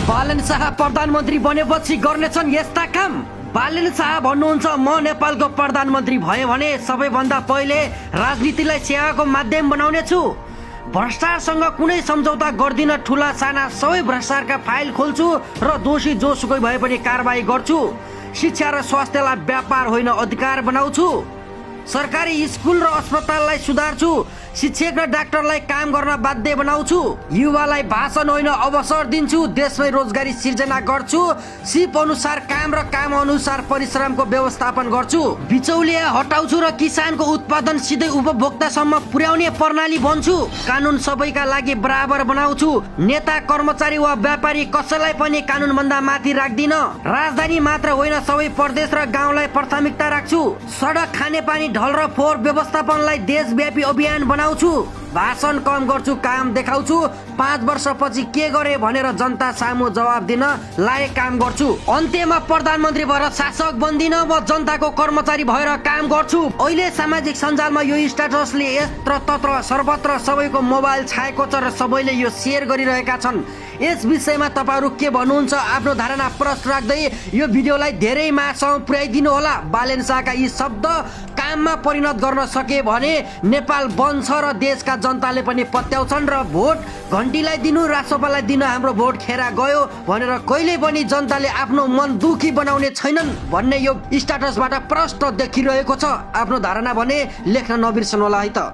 बालन शाह प्रधानमन्त्री बनेपछि गर्नेछन् यस्ता काम। बालन शाह भन्नुहुन्छ, म नेपालको प्रधानमन्त्री भए भने सबैभन्दा पहिले राजनीतिलाई सेवाको माध्यम बनाउने छु। भ्रष्टाचारसँग कुनै सम्झौता गर्दिन। ठुला साना सबै भ्रष्टाचारका फाइल खोल्छु र दोषी जोसुकै भए पनि कारबाही गर्छु। शिक्षा र स्वास्थ्यलाई व्यापार होइन अधिकार बनाउँछु। सरकारी स्कुल र अस्पताललाई सुधार्छु। शिक्षक र डाक्टरलाई काम गर्न बाध्य बनाउँछु। युवालाई भाषण होइन अवसर दिन्छु। देशमै रोजगारी सिर्जना गर्छु। सिप अनुसार काम र काम अनुसार परिश्रमको व्यवस्थापन गर्छु। बिचौलिया हटाउँछु र किसानको उत्पादन सिधै उपभोक्तासम्म पुर्याउने प्रणाली बन्छु। कानुन सबैका लागि बराबर बनाउँछु। नेता कर्मचारी वा व्यापारी कसैलाई पनि कानुनभन्दा माथि राख्दिन। राजधानी मात्र होइन सबै प्रदेश र गाउँलाई प्राथमिकता राख्छु। सडक, खानेपानी, ढल र फोहोर व्यवस्थापनलाई देशव्यापी अभियान बनाउँछु। भाषण कम गर्छु, काम देखाउँछु। 5 वर्षपछि के गरे भनेर जनता सामु जवाब दिन लायक काम गर्छु। अन्त्यमा प्रधानमन्त्री भएर शासक बन्दिन, म जनताको कर्मचारी भएर काम गर्छु। अहिले सामाजिक सञ्जालमा यो स्ट्याटसले यत्र तत्र सर्वत्र सबैको मोबाइल छाएको छ र सबैले यो सेयर गरिरहेका छन्। यस विषयमा तपाईहरु के भन्नुहुन्छ? आफ्नो धारणा प्रश्न राख्दै यो भिडियोलाई धेरै मासम्म पुर्याइदिनु होला। बालन शाहका यी शब्द काममा परिणत गर्न सके भने नेपाल बन्छ र देशका जनताले पनि पत्याउँछन् र भोट घन्टीलाई दिनु, रासोपालाई दिनु हाम्रो भोट खेरा गयो भनेर कहिले पनि जनताले आफ्नो मन दुखी बनाउने छैनन् भन्ने यो स्ट्याटसबाट प्रष्ट देखिरहेको छ। आफ्नो धारणा भने लेख्न नबिर्सनु होला है त।